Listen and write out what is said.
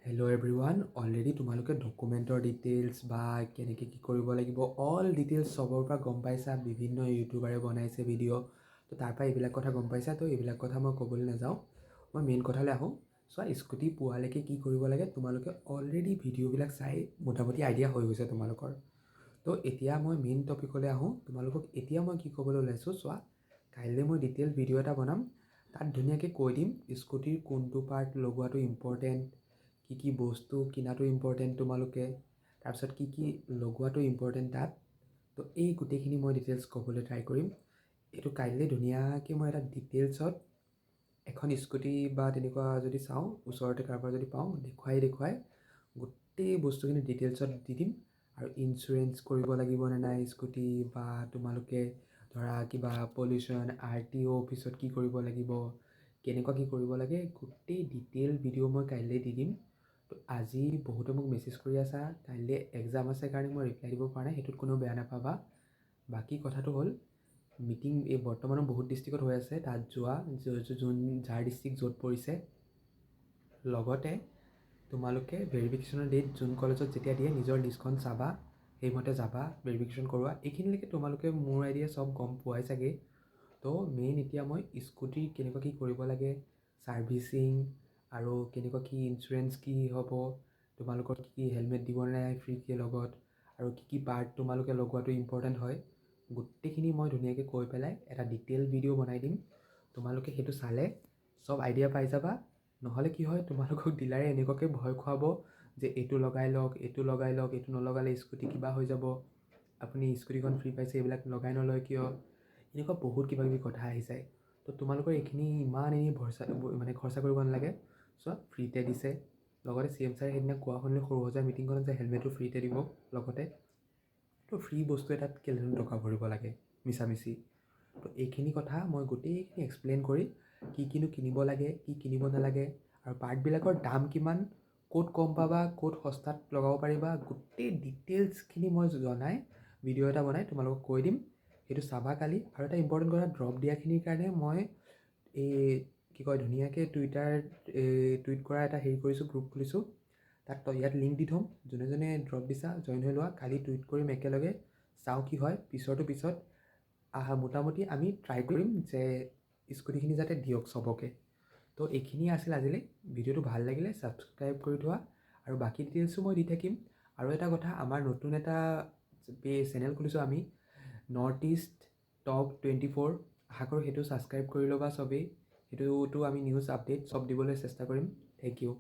Hello' everyone, already তোমালোকে ডকুমেণ্টৰ details বা কেনেকৈ কি কৰিব লাগিব, অল ডিটেইলছ চবৰ পৰা গম পাইছা। বিভিন্ন ইউটিউবাৰে বনাইছে ভিডিঅ', তো তাৰ পৰা এইবিলাক কথা গম পাইছা। তো এইবিলাক কথা মই ক'বলৈ নাযাওঁ, মই মেইন কথালৈ আহোঁ। চোৱা, স্কুটি পোৱালৈকে কি কৰিব লাগে, তোমালোকে অলৰেডি ভিডিঅ'বিলাক চাই মোটামুটি আইডিয়া হৈ গৈছে তোমালোকৰ। তো এতিয়া মই মেইন টপিকলৈ আহোঁ। তোমালোকক এতিয়া মই কি ক'বলৈ ওলাইছোঁ চোৱা, কাইলৈ মই ডিটেইল ভিডিঅ' এটা বনাম। তাত ধুনীয়াকৈ কৈ দিম স্কুটিৰ কোনটো পাৰ্ট লগোৱাটো ইম্পৰ্টেণ্ট, কি কি বস্তু কিনাটো ইম্পৰ্টেণ্ট তোমালোকে, তাৰপিছত কি কি লগোৱাটো ইম্পৰ্টেণ্ট তাত। তো এই গোটেইখিনি মই ডিটেইলছ ক'বলৈ ট্ৰাই কৰিম। এইটো কাইলৈ ধুনীয়াকৈ মই এটা ডিটেইলছত এখন স্কুটি বা তেনেকুৱা যদি চাওঁ, ওচৰতে কাৰোবাৰ যদি পাওঁ, দেখুৱাই দেখুৱাই গোটেই বস্তুখিনি ডিটেইলছত দি দিম। আৰু ইঞ্চুৰেঞ্চ কৰিব লাগিব নে নাই স্কুটি, বা তোমালোকে ধৰা কিবা পলিউশ্যন, আৰটিঅ' অফিচত কি কৰিব লাগিব, কেনেকুৱা কি কৰিব লাগে, গোটেই ডিটেইল ভিডিঅ' মই কাইলৈ দি দিম। তো আজি বহুতে মোক মেছেজ কৰি আছা, কাইলৈ এক্সাম আছে কাৰণে মই ৰিপ্লাই দিব পৰা নাই, সেইটোত কোনেও বেয়া নাপাবা। বাকী কথাটো হ'ল, মিটিং এই বৰ্তমানো বহুত ডিষ্ট্ৰিক্টত হৈ আছে, তাত যোৱা, যোন যাৰ ডিষ্ট্ৰিক্ট য'ত পৰিছে। লগতে তোমালোকে ভেৰিফিকেশ্যনৰ ডেট যোন কলেজত যেতিয়া দিয়ে, নিজৰ লিষ্টখন চাবা, সেইমতে যাবা, ভেৰিফিকেশ্যন কৰোৱা। এইখিনিলৈকে তোমালোকে মোৰ আইডিয়া চব গম পোৱাই চাগে। তো মেইন এতিয়া মই স্কুটিৰ কেনেকুৱা কি কৰিব লাগে, ছাৰ্ভিচিং আৰু কেনেকুৱা কি ইঞ্চুৰেঞ্চ কি হ'ব তোমালোকৰ, কি কি হেলমেট দিব নাই ফ্ৰীকৈ লগত, আৰু কি কি পাৰ্ট তোমালোকে লগোৱাটো ইম্পৰ্টেণ্ট হয়, গোটেইখিনি মই ধুনীয়াকৈ কৈ পেলাই এটা ডিটেইল ভিডিঅ' বনাই দিম। তোমালোকে সেইটো চালে চব আইডিয়া পাই যাবা। নহ'লে কি হয়, তোমালোকক ডিলাৰে এনেকুৱাকৈ ভয় খুৱাব যে এইটো লগাই লওক, এইটো লগাই লওক, এইটো নলগালে স্কুটি কিবা হৈ যাব, আপুনি স্কুটিখন ফ্ৰী পাইছে, এইবিলাক লগাই নলয় কিয়, এনেকুৱা বহুত কিবা কিবি কথা আহি যায়। তো তোমালোকৰ এইখিনি ইমান এনেই ভৰসা মানে খৰচা কৰিব নালাগে। চোৱা, ফ্ৰীতে দিছে। লগতে চি এম ছাৰে সেইদিনা কোৱা শুনিলোঁ সৰুসজাই মিটিংখনত যে হেলমেটো ফ্ৰীতে দিব লগতে। তো ফ্ৰী বস্তু এটাত কেলেনো টকা ভৰিব লাগে মিছামিছি? তো এইখিনি কথা মই গোটেইখিনি এক্সপ্লেইন কৰি, কি কিনো কিনিব লাগে, কি কিনিব নালাগে আৰু পাৰ্টবিলাকৰ দাম কিমান, ক'ত কম পাবা, ক'ত সস্তাত লগাব পাৰিবা, গোটেই ডিটেইলছখিনি মই জনাই ভিডিঅ' এটা বনাই তোমালোকক কৈ দিম। সেইটো চাবা কালি। আৰু এটা ইম্পৰ্টেণ্ট কথা, ড্ৰপ দিয়াখিনিৰ কাৰণে মই এই কি কয়, ধুনীয়াকৈ টুইটাৰ এই টুইট কৰা এটা হেৰি কৰিছোঁ, গ্ৰুপ খুলিছোঁ। তাত ইয়াত লিংক দি থ'ম। যোনে যোনে ড্ৰপ দিছা, জইন হৈ লোৱা। কালি টুইট কৰিম একেলগে, চাওঁ কি হয়। পিছৰটো পিছত আহা, মোটামুটি আমি ট্ৰাই কৰিম যে স্কুটিখিনি যাতে দিয়ক চবকে। তো এইখিনিয়ে আছিল আজিলৈ। ভিডিঅ'টো ভাল লাগিলে ছাবস্ক্ৰাইব কৰি থোৱা আৰু বাকী ডিটেইলছো মই দি থাকিম। আৰু এটা কথা, আমাৰ নতুন এটা চেনেল খুলিছোঁ আমি, নৰ্থ ইষ্ট টক 24। আশা কৰোঁ সেইটো ছাবস্ক্ৰাইব কৰি ল'বা চবেই। সেইটোতো আমি নিউজ আপডেট চব দিবলৈ চেষ্টা কৰিম। Thank U.